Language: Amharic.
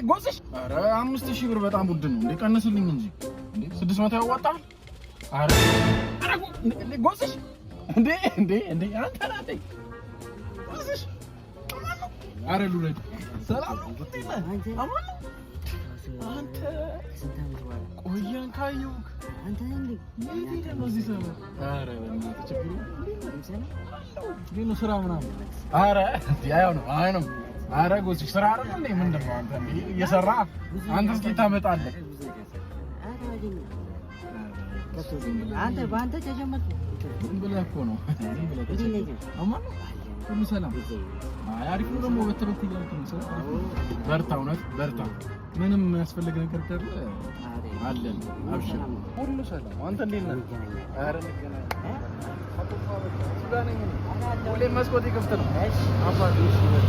ጎዝሽ። ኧረ 5,000 ብር በጣም ውድ ነው እንዴ! ቀንስልኝ እንጂ እንዴ! 600 ያዋጣል? ኧረ ጎዝሽ፣ እንዴ እንዴ እንዴ! አንተ ነህ እንዴ? ጎዝሽ። ኧረ ሉለድ ሰላም ነው? አማን ነው? አንተ ቆየን ካየሁህ። የት ሄደህ ነው እዚህ ሰፈር? ኧረ በእናትህ ችግር የለም። እንዴት ነው ስራ ምናምን? ኧረ አይሆንም አይሆንም። ኧረ ጎዝሽ ስራ አይደል እንዴ? ምንድን ነው አንተ እንዴ እየሰራህ አንተ እስኪ ታመጣለህ? አንተ በአንተ ተጀመርኩ። ዝም ብለህ እኮ ነው። ዝም ብለህ ተቸገርክ። አማን ነው? ሁሉ ሰላም? አይ አሪፍ ነው ደግሞ በትበት እያልክ ነው። ስራ አሪፍ ነው። በርታ፣ እውነት በርታ። ምንም የሚያስፈልግ ነገር ካለ አለን። አብሽር፣ ሁሉ ሰላም። አንተ እንዴት ነህ? ኧረ እንገናኝ። ሁሌም መስኮቴ ክፍት ነው። አባቴ እሺ በል።